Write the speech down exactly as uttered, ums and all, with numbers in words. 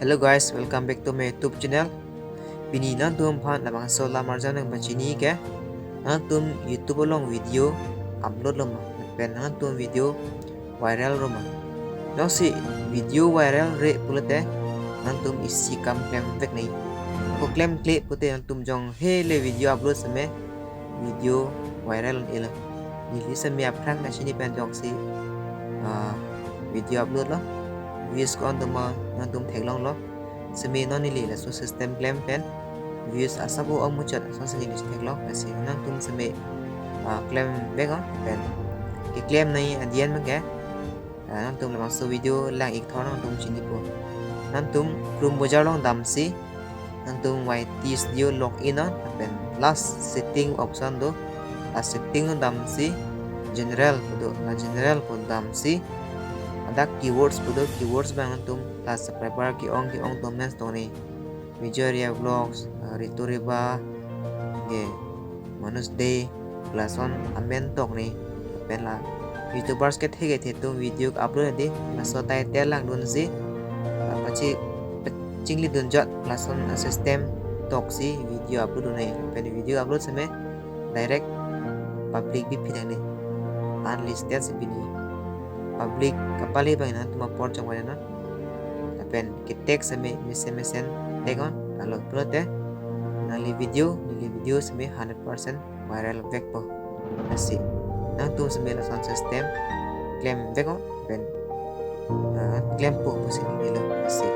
Hello guys, welcome back to my YouTube channel. Pini nangtum aphan labangso alam arjan nangpachini ke, nangtum YouTube along video upload lo ma, pen nangtum video viral lo ma. Jongsi video viral re pulote nangtum isi akam klemvek nangji. Ako klemkle pulote nangtum jong hele video upload seme video viral un-elo. Neli seme aphrang kachini pen jongsi, ah, video upload lo, views ko-an doma nangtum theklonglo. Seme non neli laso system klem pen views asap o-ong muchot asonsi neli theklong. Lasi nangtum seme, ah, klemvek o pen keklem nangji adien abangke, ah, nangtum labangso video lang ik thor nangtum chinipo. Nangtum Chrome browser along damsi, nangtum Y T Studio log in o, lapen last setting option do, last setting along damsi, general pu do, la general pu damsi, ladak keywords pu do, keywords abang nangtum la subscriber ke-ong ke-ong atum amen tok nangji. Vijoy React Vlogs, ah, Ritu Riba, ke Manoj Dey, lason amen tok nangji. Pen la YouTubers kethe kethe atum video upload hedi, laso title langdunsi, ah, pachi, pachingli dunjot, lason a-system toksi video upload un-e. Pen video upload seme direct public biphi nangji, unlisted si bini. Public kapale abang nangtum apor chongvai non. Lapen ke-tag seme mesen mesen tag on, alo pulote nangli video, neli video seme hundred percent viral vekpo. Lasi nangtum seme lason system klemvek o pen, ah, klempo pusi neli lo. Lasi